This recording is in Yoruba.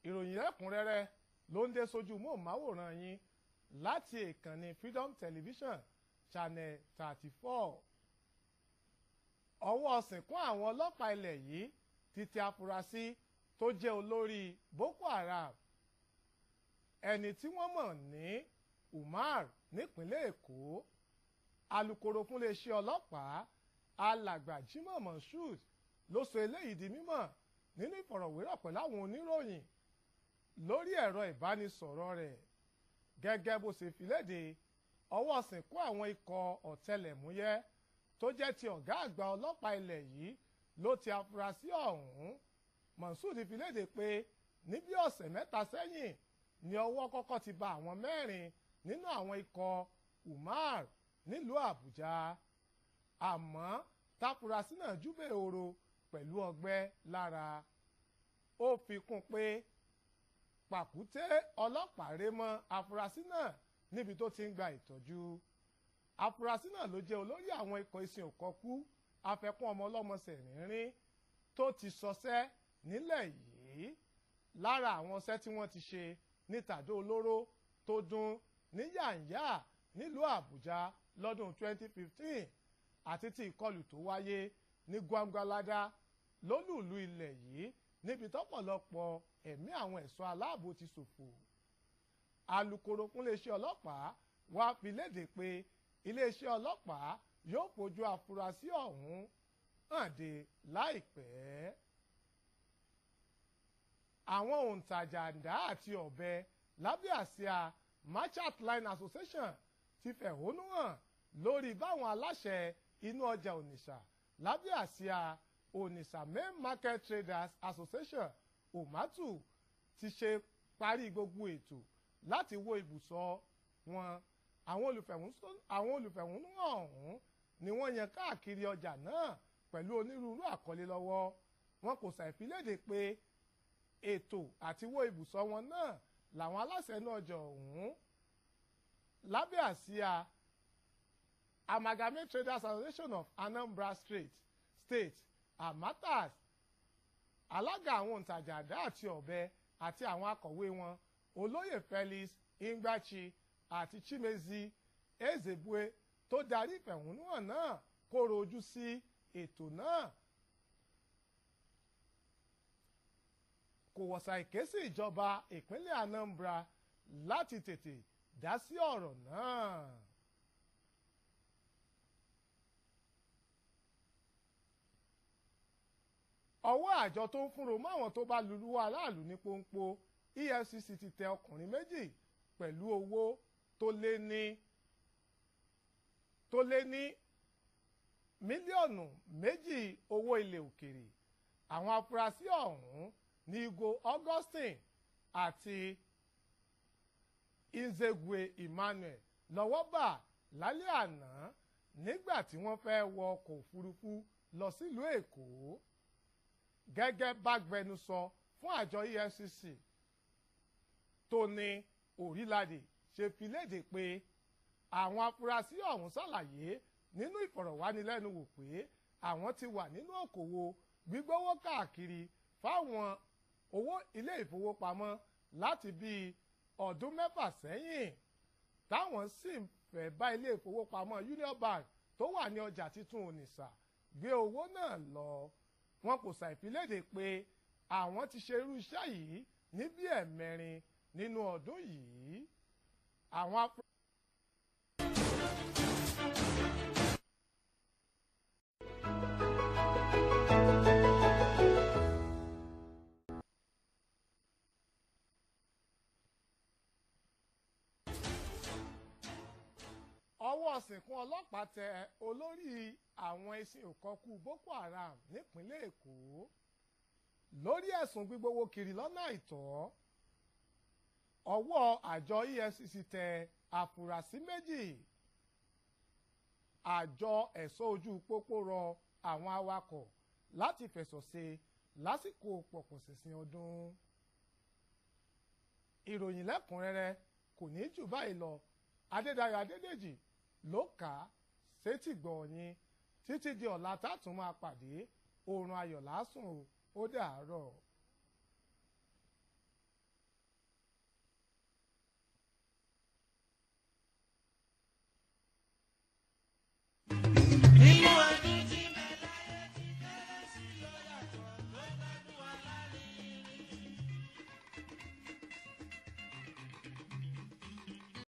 Ìròyìn lẹ́kùnrẹ́rẹ́ ló ń dé sójú móhùnmáwòrán yín láti ìkànnì Freedom Television Channel 34. Ọwọ́ sìnkún àwọn ọlọ́pàá ilẹ̀ yìí ti tẹ afurasí tó jẹ́ olórí Boko Haram, ẹni tí wọ́n mọ̀ ní Umar nípínlẹ̀ Èkó. Alukoro fún iléeṣẹ́ ọlọ́pàá alàgbà Jimoh Moshood ló sọ eléyìí di mímọ̀ nínú ìfọ̀rọ̀wérọ̀ pẹ̀lú àwọn oníròyìn lórí ẹ̀rọ ìbánisọ̀rọ̀ rẹ̀. Gẹ́gẹ́ bó ṣe fi léde, ọwọ́ sìnkún àwọn ikọ̀ ọ̀tẹlẹ̀múyẹ́ tó jẹ́ ti ọ̀gá àgbà ọlọ́pàá ilẹ̀ yìí ló ti afurasí ọ̀hún. Moshood fi léde pé ní bí ọ̀sẹ̀ mẹ́ta sẹ́yìn ni ọwọ́ kọ́kọ́ ti ba àwọn mẹ́rin nínú àwọn ikọ̀ Umar nílùú Àbújá, àmọ́ táfurasí náà júbẹ̀ oro pẹ̀lú ọgbẹ́ lára. Ó fi kún pé pàkúté ọlọ́pàá ré mọ́ afurasí náà níbi tó ti ń gba ìtọ́jú. Afurasí náà ló jẹ́ olórí àwọn ikọ̀ ìsìn òkọ́kú afẹ́kún ọmọ ọlọ́mọ sẹ̀rìnrín tó ti sọsẹ́ nílẹ̀ yìí. Lára àwọn ọṣẹ́ tí wọ́n ti ṣe ní tàdó olóró tó dún ní Yàǹyà nílùú Àbújá lọ́dún 2015 àti ti ìkọlù tó wáyé ní Gwangwalada lólùlú ilẹ̀ yìí níbi tọ́pọ̀lọpọ̀ ẹ̀mí àwọn ẹ̀ṣọ́ aláàbò ti ṣòfò. Alukoro fún iléeṣẹ́ ọlọ́pàá wá fi léde pé iléeṣẹ́ ọlọ́pàá yóò fojú afurasí ọ̀hún hàn dé láìpẹ́. Àwọn òǹtajà àdá àti ọ̀bẹ lábẹ́ àsíá Merchant Line Association ti fẹ̀hónú hàn lórí báwọn aláṣẹ inú ọjà Onitsha lábẹ́ àsíá Onitsha Main Market Traders Association Omatu ti ṣe parí gbogbo ètò láti wó ibùsọ̀ wọn. Àwọn olùfẹ̀hónúhàn ọ̀hún ni wọ́n yan káàkiri ọjà náà pẹ̀lú onírúurú àkọlé lọ́wọ́. Wọn kò ṣàìfiléde pé ètò àti wó ibùsọ̀ wọn náà làwọn aláṣẹ náà ọjà ọ̀hún lábẹ́ àsíá Amalgamate Traders Association of Anambra State Amatas, alága àwọn òǹtajà àdá àti ọ̀bẹ àti àwọn akọ̀wé wọn olóyè Felix Ingbachi àti Chimezi Ezebue tó darí ìfẹ̀hónúhàn náà kóró ojú sí ètò náà. Kò wọ̀sà ìké sí ìjọba ìpínlẹ̀ Anambra láti tètè dá sí ọ̀rọ̀ náà. Ọwọ́ àjọ tó ń fúnro máwọn tó bá lulú aráàlú ní pọ́npọ́ EFCC ti tẹ ọkùnrin méjì pẹ̀lú owó tó lé ní mílíọ̀nù 2 owó ilẹ̀ òkèrè. Àwọn afurasí ọ̀hún ní Ugo Augustine àti Nzegwe Emmanuel lọ́wọ́ bà lálẹ́ àná nígbà tí wọ́n fẹ́ wọ ọkọ̀ òfurufú lọ sílùú Èkó. Gẹ́gẹ́ bágbẹnusọ fún àjọ EFCC Tony Orílade ṣe fi léde pé àwọn afurasí ọ̀hún ṣàlàyé nínú ìfọ̀rọ̀wánilẹ́nuwò pé àwọn ti wà nínú òkòwò gbígbówó káàkiri fáwọn owó ilé ìfowópamọ́ láti bíi ọdún 6 sẹ́yìn, táwọn sì fẹ́ bá ilé ìfowópamọ́ Union Bank tó wà ní ọjà tuntun Onitsha gbé owó náà lọ. Wọn kò ṣàìfiléde pé àwọn ti ṣe irú iṣẹ́ yìí ní bí ẹ̀mẹrin nínú ọdún yìí. Àwọn ọwọ́ sìnkún ọlọ́pàá tẹ olórí àwọn ẹṣin òkọkú Boko Haram nípínlẹ̀ Èkó lórí ẹ̀sùn gbígbówó kiri lọ́nà àìtọ́. Ọwọ́ àjọ EFCC tẹ àfúrásì méjì. Àjọ ẹ̀ṣọ́ ojú pópó rọ àwọn awakọ̀ láti fẹ̀sọ̀ ṣe lásìkò pọ̀pọ̀ṣìnṣìn ọdún. Ìròyìn lẹ́kùnrẹ́rẹ́ kò ní jù báyìí lọ. Adédayọ̀ Adédèjì ló kà á sétìgbọ̀ yín títí di ọ̀la tá a tún máa pàdé. Oorun ayọ̀ lásùn ó dàárọ̀.